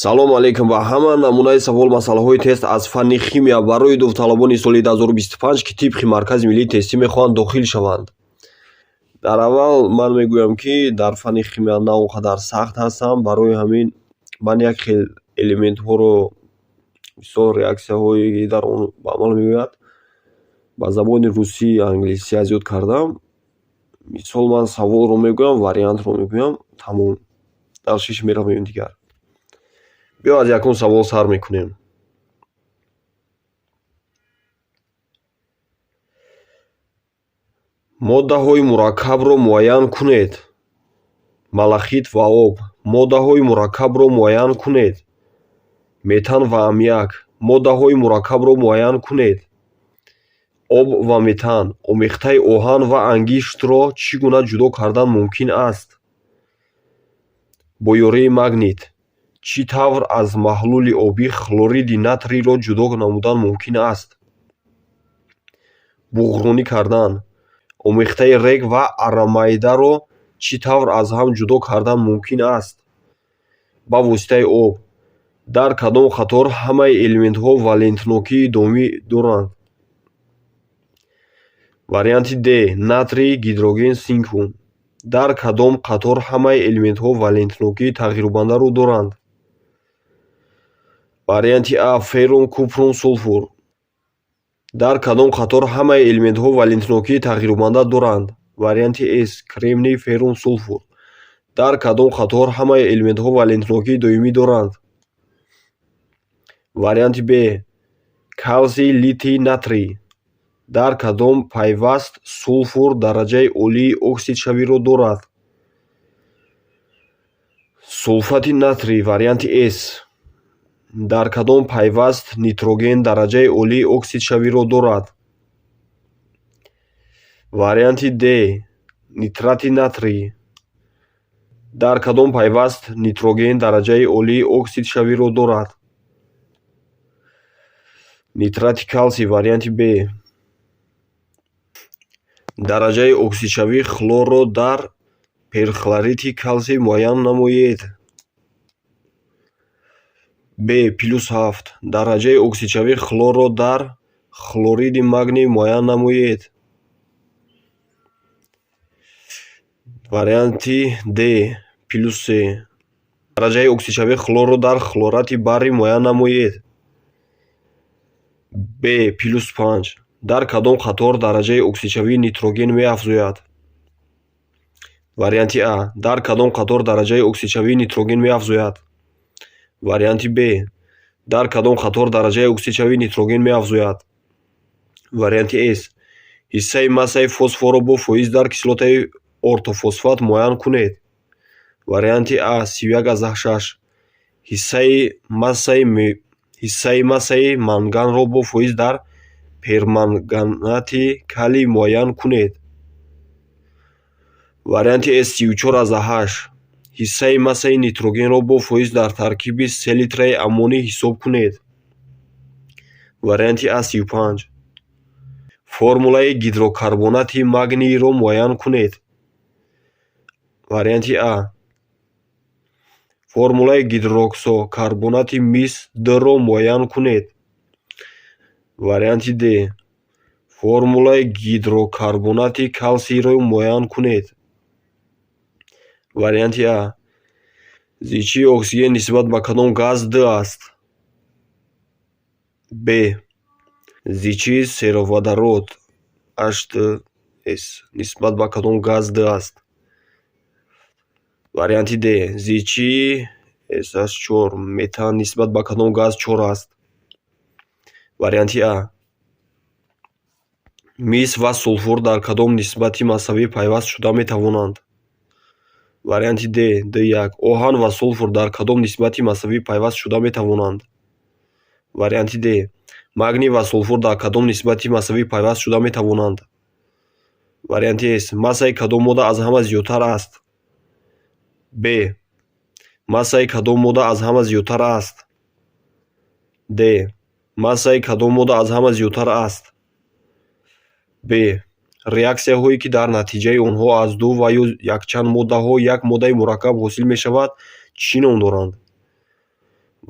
Салом алейкум ба ҳама. Намунаи савол масъалаҳои тест аз фанни химия барои довталабони соли 2025, ки тибқи Маркази миллии тестӣ мехоҳанд дохил шаванд. Дар аввал ман мегӯям, ки дар фанни химия на он қадар сахт ҳастам, барои ҳамин ман як хел элементҳоро, мисол реаксияҳое, ки дар он ба амал меояд, ба забони русӣ, англисӣ аз ёд кардам. Мисол, ман саволро мегӯям, вариантро мегӯям, тамом. Дальше меравем дигар. Биё, аз якум савол сар мекунем. Моддаҳои мураккабро муайян кунед. Малахит ва об. Моддаҳои мураккабро муайян кунед. Метан ва аммиак. Моддаҳои мураккабро муайян кунед. Об ва метан. Омехтаи оҳан ва ангиштро чӣ гуна ҷудо кардан мумкин аст? Бо ёрии магнит. Чӣ тавр аз маҳлули обӣ хлориди натрийро ҷудо намудан мумкин аст? Буғронӣ кардан. Омехтаи рег ва аррамайдаро чӣ тавр аз ҳам ҷудо кардан мумкин аст? Ба воситаи об. Дар кадом қатор ҳамаи элементҳо валентнокии доимӣ доранд? Варианти Д: натрий, гидроген, синкум. Дар кадом қатор ҳамаи элементҳо валентнокии тағйирёбандаро доранд? Варианти А: феррум, купрум, сулфур. Дар кадом қатор ҳамаи элементҳо валентнокии тағйирёбанда доранд? Варианти С: кремний, феррум, сулфур. Дар кадом қатор ҳамаи элементҳо валентнокии доимӣ доранд? Варианти Б: калсий, литий, натрий. Дар кадом пайваст сулфур дараҷаи олии оксидшавиро дорад? Сулфати натрий, варианти С. Дар кадом пайваст нитроген дараҷаи олии оксидшавиро дорад? Варианти Д: нитрати натрий. Дар кадом пайваст нитроген дараҷаи олии оксидшавиро дорад? Нитрати калсий, варианти Б. Дараҷаи оксидшавии хлорро дар перхлорити калсий муайян намоед. Б плюс ҳафт. Дараҷаи оксидшавии хлорро дар хлориди магний муайян намоед. Варианти Д плюс се. Дараҷаи оксидшавии хлорро дар хлорати барий муайян намоед. Б плюс панҷ. Дар кадом қатор дараҷаи оксидшавии нитроген меафзояд? Варианти А. Дар кадом қатор дараҷаи оксидшавии нитроген меафзояд? Варианти Б. Дар кадом қатор дараҷаи оксидшавии нитроген меафзояд? Варианти С. Ҳиссаи массаи фосфорро бо фоиз дар кислотаи ортофосфат муайян кунед. Варианти А 31,6. Ҳиссаи массаи манганро бо фоиз дар перманганати калий муайян кунед. Варианти С 34,8. Ҳиссаи массаи нитрогенро бо фоиз дар таркиби селитраи аммоний ҳисоб кунед. Варианти А 35. Формулаи гидрокарбонати магнийро муайян кунед. Варианти А. Формулаи гидроксокарбонати мис Д-ро муайян кунед. Варианти Д. Формулаи гидрокарбонати калсийро муайян кунед. Варианти А. Зичии оксиген нисбат ба кадом газ д аст? Б. Зичии сероводород H2S нисбат ба кадом газ д аст? Варианти Д. Зичии SH4 метан нисбат ба кадом газ чор аст? Варианти А. Мис ва сулфур дар кадом нисбати массавӣ пайваст шуда метавонанд? Варианти Д Д1. Оҳан ва сулфур дар кадом нисбати массавӣ пайваст шуда метавонанд? Варианти Д. Магний ва сулфур дар кадом нисбати массавӣ пайваст шуда метавонанд? Варианти С. Массаи кадом модда аз ҳама зиёдтар аст? Б. Массаи кадом модда аз ҳама зиёдтар аст? Д. Массаи кадом модда аз ҳама зиёдтар аст? Б. Реаксияҳое, ки дар натиҷаи онҳо аз ду ва ё якчанд моддаҳо як моддаи мураккаб ҳосил мешавад, чӣ ном доранд?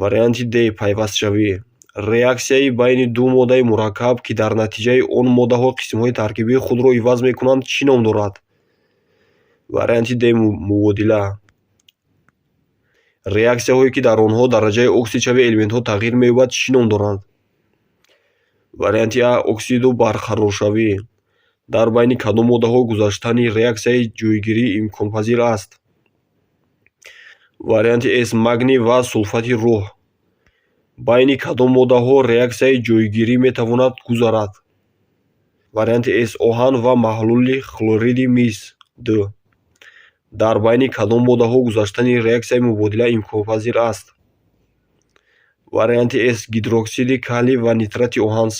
Варианти Д. Пайвастшавӣ. Реаксияи байни ду моддаи мураккаб, ки дар натиҷаи он моддаҳо қисмҳои таркибии худро иваз мекунанд, чӣ ном дорад? Варианти Д. Мубодила. Реаксияҳое, ки дар онҳо дараҷаи оксидшавии элементҳо тағйир меёбад, чӣ ном доранд? Варианти А. Оксиду барқароршавӣ. Дар байни кадом моддаҳо гузаштани реаксияи ҷойгирӣ имконпазир аст? Варианти С. Магний ва сулфати рӯҳ. Байни кадом моддаҳо реаксияи ҷойгирӣ метавонад гузарад? Варианти С. Оҳан ва маҳлули хлориди мис. Д. Дар байни кадом моддаҳо гузаштани реаксияи мубодила имконпазир аст? Варианти С. Гидроксиди калий ва нитрати оҳан. С.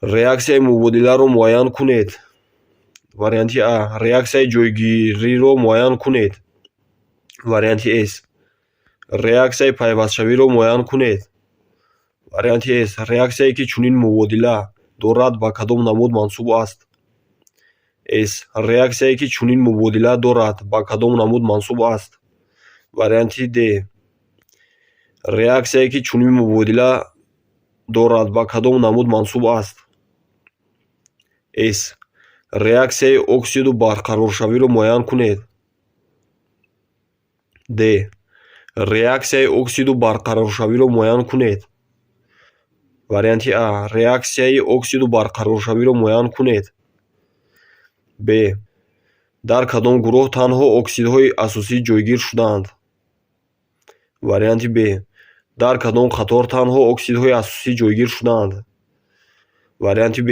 Реаксияи мубодиларо муайян кунед. Варианти А. Реаксияи ҷойгириро муайян кунед. Варианти С. Реаксияи пайвастшавиро муайян кунед. Варианти С. Реаксияе, ки чунин мубодила дорад, ба кадом намуд мансуб аст? С. Реаксияе, ки чунин мубодила дорад, ба кадом намуд мансуб аст? Варианти Д. Реаксияе, ки чунин мубодила дорад, ба кадом намуд мансуб аст? С. Реаксияи оксиду барқароршавиро муайян кунед. Д. Реаксияи оксиду барқароршавиро муайян кунед. Варианти А. Реаксияи оксиду барқароршавиро муайян кунед. Б. Дар кадом гурӯҳ танҳо оксидҳои асосӣ ҷойгир шудаанд? Варианти Б. Дар кадом қатор танҳо оксидҳои асосӣ ҷойгир шудаанд? Варианти Б.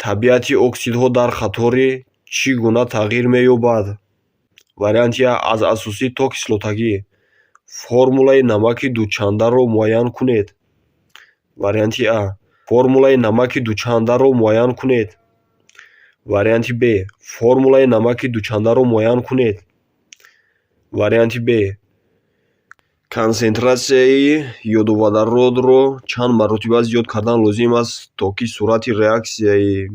Табиати оксидҳо дар қатори чӣ гуна тағйир меёбад? Варианти А. Аз асосӣ то кислотагӣ. Формулаи намаки дучандаро муайян кунед. Варианти А. Формулаи намаки дучандаро муайян кунед. Варианти Б. Формулаи намаки дучандаро муайян кунед. Варианти Б. Консентратсияи йодоводородро чанд маротиба зиёд кардан лозим аст, то ки суръати реаксияи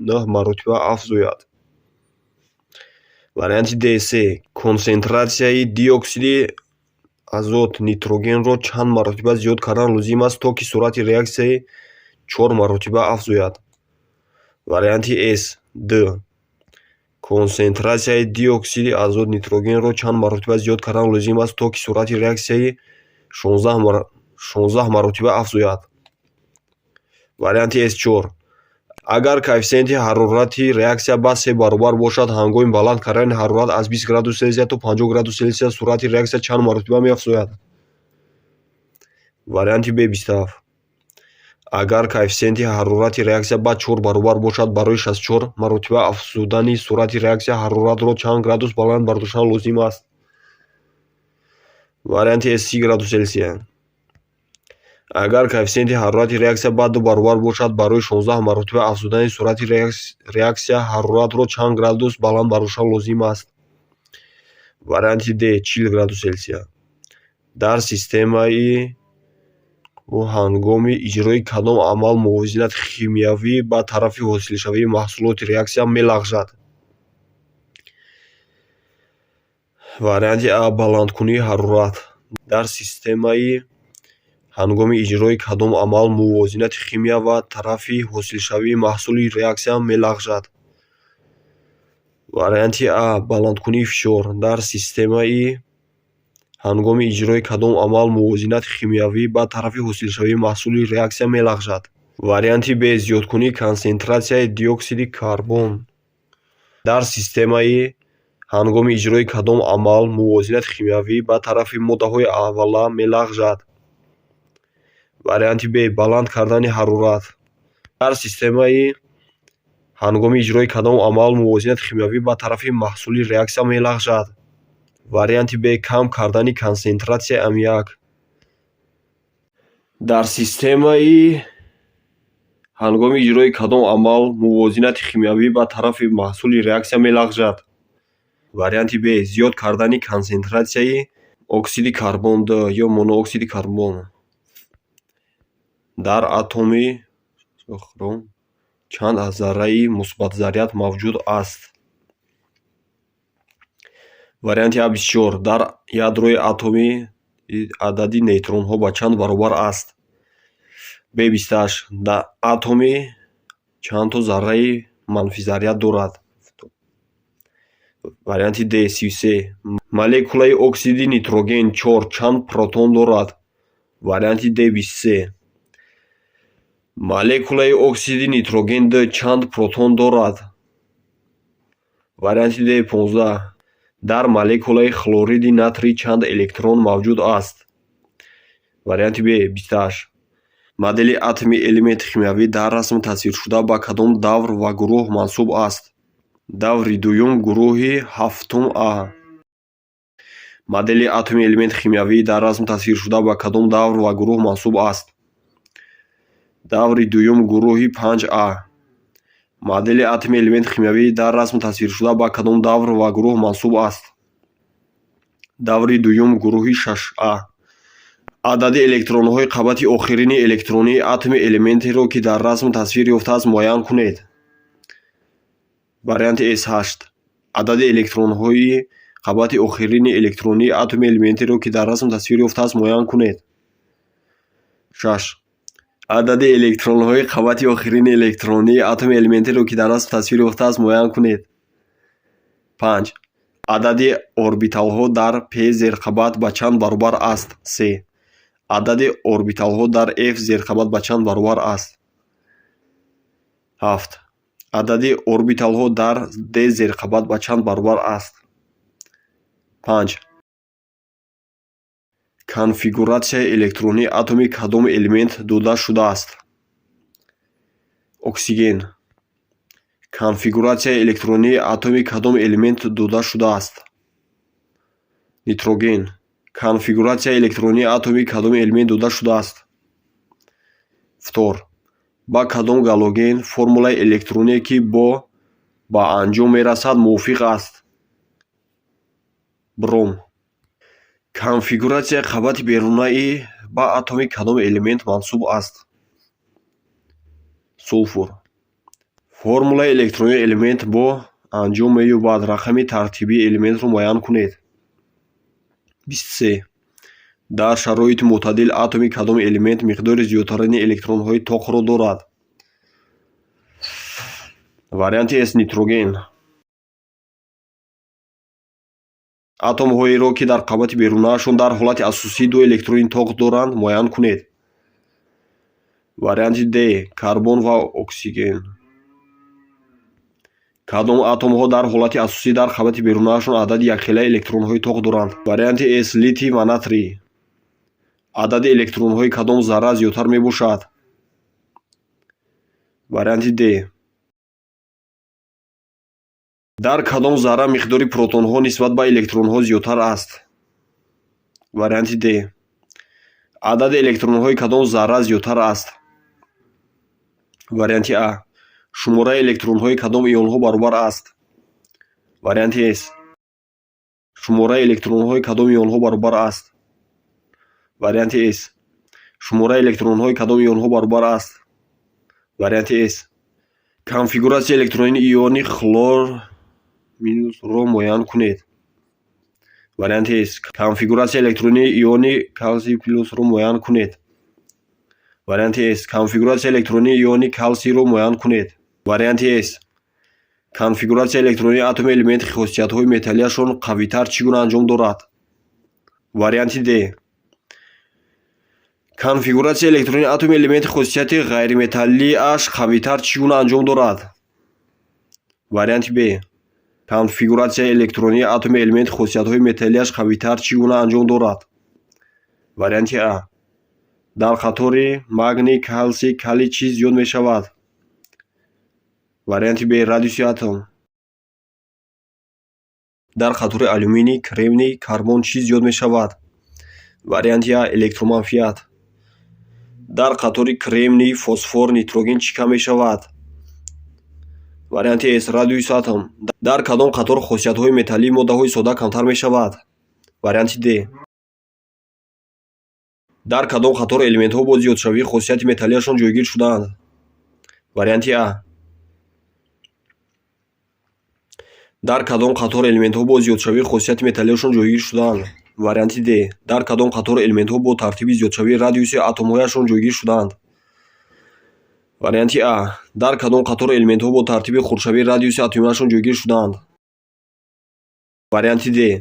нӯҳ маротиба афзояд? Варианти Д. Се. Консентратсияи диоксиди азот нитрогенро чанд маротиба зиёд кардан лозим аст, то ки суръати реаксияи чор маротиба афзояд? Варианти С. Д. Консентратсияи диоксиди азот нитрогенро чанд маротиба зиёд кардан лозим аст, то ки суръати реаксияи 16 маротиба афзояд? Варианти С. Чор. Агар коэффисиенти ҳарорати реаксия ба се баробар бошад, ҳангоми баланд кардани ҳарорат аз 20 градус Селсия то 50 градус Селсия суръати реаксия чанд маротиба меафзояд? Варианти Б. 27. Агар коэффисиенти ҳарорати реаксия ба чор баробар бошад, барои 64 маротиба афзудани суръати реаксия ҳароратро чанд градус баланд бардоштан лозим аст? Варианти С. 30 градус Селсия. Агар коэффисиенти ҳарорати реаксия ба ду баробар бошад, барои 16 маротиба афзудани суръати реаксия ҳароратро чанд градус баланд бардоштан лозим аст? Варианти Д. 40 градус Селсия. Дар системаи ҳангоми иҷрои кадом амал мувозинати химиявӣ ба тарафи ҳосилшавии маҳсулоти реаксия мелағжад? Варианти А. Баландкунии ҳарорат. Дар системаи ҳангоми иҷрои кадом амал мувозинати химия ба тарафи ҳосилшавии маҳсули реаксия мелағжад? Варианти А. Баландкунии фишор. Дар системаи ҳангоми иҷрои кадом амал мувозинати химиявӣ ба тарафи ҳосилшавии маҳсули реаксия мелағжад? Варианти Б. Зиёдкунии консентратсияи диоксиди карбон. Дар системаи ҳангоми иҷрои кадом амал мувозинати химиявӣ ба тарафи моддаҳои аввала мелағжад? Варианти Б. Баланд кардани ҳарорат. Дар системаи ҳангоми иҷрои кадом амал мувозинати химиявӣ ба тарафи маҳсули реаксия мелағжад? Варианти Б. Кам кардани консентратсияи аммиак. Дар системаи ҳангоми иҷрои кадом амал мувозинати химиявӣ ба тарафи маҳсули реаксия мелағжад? Варианти Б. Зиёд кардани консентратсияи оксиди карбон д ё монооксиди карбон. Дар атоми хром чанд зарраи мусбатзаряд мавҷуд аст? Варианти А. 24. Дар ядрои атоми Адади нейтронҳо ба чанд баробар аст? Б 28. Атоми чанд то зарраи манфизарряд дорад? Варианти Д 33. Молекулаи оксиди нитроген чор чанд протон дорад? Варианти Д 23. Молекулаи оксиди нитроген д чанд протон дорад? Варианти Д 15. Дар молекулаи хлориди натрий чанд электрон мавҷуд аст? Варианти Б 28. Модели атоми элементи химиявӣ дар расм тасвиршуда ба кадом давр ва гурӯҳ мансуб аст? Даври дуюм, гурӯҳи ҳафтум А. Модели атоми элементи химиявӣ дар расм тасвиршуда ба кадом давр ва гурӯҳ мансуб аст? Даври дуюм, гурӯҳи панҷ А. Модели атоми элементи химиявӣ дар расм тасвиршуда ба кадом давр ва гурӯҳ мансуб аст? Даври дуюм, гурӯҳи шаш А. Адади электронҳои қабати охирини электронии атоми элементеро, ки дар расм тасвир ёфтааст, муайян кунед. Варианти С ҳашт. Адади электронҳои қабати охирини электронии атоми элементеро, ки дар расм тасвир ёфтааст, муайян кунед. Шаш. Адади электронҳои қабати охирини электронии атоми элементеро, ки дар расм тасвир ёфтааст, муайян кунед. Панҷ. Адади орбиталҳо дар п зерқабат ба чанд баробар аст? Се. Адади орбиталҳо дар ф зерқабат ба чанд баробар аст? Ҳафт. Адади орбиталҳо дар д зерқабат ба чанд баробар аст? Панҷ. Конфигуратсияи электронии атоми кадом элемент дода шудааст? Оксиген. Конфигуратсияи электронии атоми кадом элемент дода шудааст? Нитроген. Конфигуратсияи электронии атоми кадом элемент дода шудааст? Фтор. Ба кадом галоген формулаи электроние, ки бо ба анҷом мерасад, мувофиқ аст? Бром. Конфигуратсияи қабати берунаи ба атоми кадом элемент мансуб аст? Сулфур. Формулаи электронии элемент бо анҷом меёбад. Рақами тартибии элементро муайян кунед. 23. Дар шароити мӯътадил атоми кадом элемент миқдори зиёдтарини электронҳои тоқро дорад? Варианти С нитроген. Атомҳоеро, ки дар қабати берунаашон дар ҳолати асосӣ ду электрони тоқ доранд, муайян кунед. Варианти Д карбон ва оксиген. Кадом атомҳо дар ҳолати асосӣ дар қабати берунаашон адади якхелаи электронҳои тоқ доранд? Варианти С литий ва натрий. Адади электронҳои кадом зарра зиёдтар мебошад? Варианти Д. Дар кадом зарра миқдори протонҳо нисбат ба электронҳо зиёдтар аст? Варианти Д. Адади электронҳои кадом зарра зиёдтар аст? Варианти А. Шумораи электронҳои кадом ионҳо баробар аст? Варианти С. Шумораи электронҳои кадом ионҳо баробар аст? Варианти С. Шумораи электронҳои кадом ионҳо баробар аст? Варианти С. Конфигуратсияи электронии иони хлор минусро муайян кунед. Варианти С. Конфигуратсияи электронии иони калсий плюсро муайян кунед. Варианти С. Конфигуратсияи электронии иони калсийро муайян кунед. Варианти С. Конфигуратсияи электронии атоми элементи хосиятҳои металлияшон қавитар чӣ гуна анҷом дорад? Варианти Д. Конфигуратсияи электронии атоми элементи хосияти ғайриметаллиаш қавитар чӣ гуна анҷом дорад? Варианти Б. Конфигуратсияи электронии атоми элементи хосиятҳои металлияш қавитар чӣ гуна анҷом дорад? Варианти А. Дар қатори магний, калсий, калий чӣ зиёд мешавад? Варианти Б. Радиуси атом. Дар қатори алюминий, кремний, карбон чӣ зиёд мешавад? Варианти А. Электроманфият. Дар қатори кремний, фосфор, нитроген чӣ кам мешавад? Варианти С. Радиуси атом. Дар кадом қатор хосиятҳои металлии моддаҳои сода камтар мешавад? Варианти Д. Дар кадом қатор элементҳо бо зиёдшавии хосияти металлияшон ҷойгир шудаанд? Варианти А. Дар кадом қатор элементҳо бо зиёдшавии хосияти металлияшон ҷойгир шудаанд? Варианти Д. Дар кадом қатор элементҳо бо тартиби зиёдшавии радиуси атомҳояшон ҷойгир шудаанд? Варианти А. Дар кадом қатор элементҳо бо тартиби хурдшавии радиуси атомиашон ҷойгир шудаанд? Варианти Д.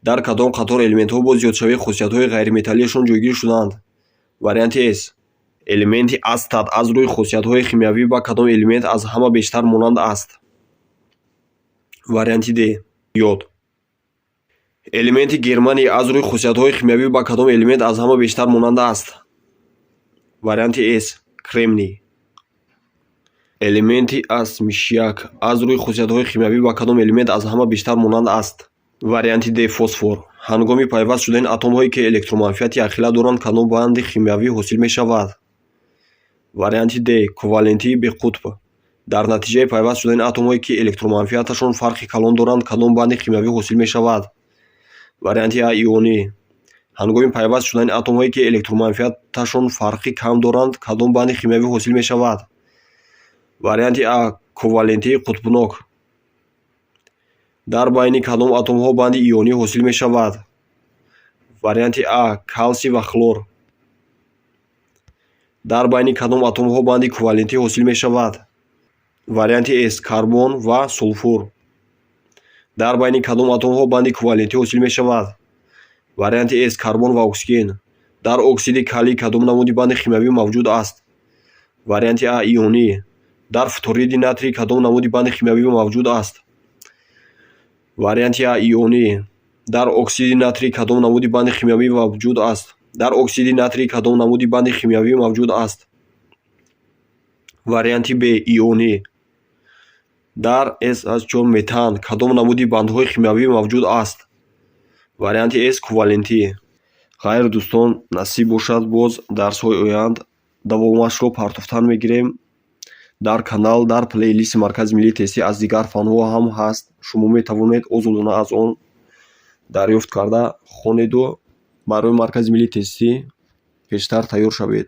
Дар кадом қатор элементҳо бо зиёдшавии хосиятҳои ғайриметаллиашон ҷойгир шудаанд? Варианти С. Элементи астат аз рӯи хосиятҳои химиявӣ ба кадом элемент аз ҳама бештар монанд аст? Варианти Д. Йод. Элементи германий аз рӯи хосиятҳои химиявӣ ба кадом элемент аз ҳама бештар монанд аст? Варианти С. Кремний. Элементи ас мишяк аз рӯи хосиятҳои химиявӣ ба кадом элемент аз ҳама бештар монанд аст? Варианти Д. Фосфор. Ҳангоми пайваст шудани атомҳое, ки электроманфиати якхела доранд, кадом банди химиявӣ ҳосил мешавад? Варианти Д. Ковалентии беқутб. Дар натиҷаи пайваст шудани атомҳое, ки электроманфиаташон фарқи калон доранд, кадом банди химиявӣ ҳосил мешавад? Варианти А. Ионӣ. Ҳангоми пайваст шудани атомҳое, ки электроманфиаташон фарқи кам доранд, кадом банди химиявӣ ҳосил мешавад? Варианти А. Ковалентии қутбнок. Дар байни кадом атомҳо банди ионӣ ҳосил мешавад? Варианти А. Калсий ва хлор. Дар байни кадом атомҳо банди ковалентӣ ҳосил мешавад? Варианти С. Карбон ва сулфур. Дар байни кадом атомҳо банди ковалентӣ ҳосил мешавад? Варианти С. Карбон ва оксиген. Дар оксиди калий кадом намуди банди химиявӣ мавҷуд аст? Варианти А. Ионӣ. Дар фториди натрий кадом намуди банди химиявӣ мавҷуд аст? Варианти А. Ионӣ. Дар оксиди натрий кадом намуди банди химиявӣ мавҷуд аст? Дар оксиди натрий кадом намуди банди химиявӣ мавҷуд аст? Варианти Б. Ионӣ. Дар SH4 метан кадом намуди бандҳои химиявӣ мавҷуд аст? Варианти С. Ковалентӣ. Хайр, дӯстон, насиб бошад, боз дарсҳои оянд давомашро партофтан мегирем. Дар канал, дар плейлисти Маркази миллии тестӣ аз дигар фанҳо ҳам ҳаст. Шумо метавонед озодона аз он дарёфт карда хонеду барои Маркази миллии тестӣ пештар тайёр шавед.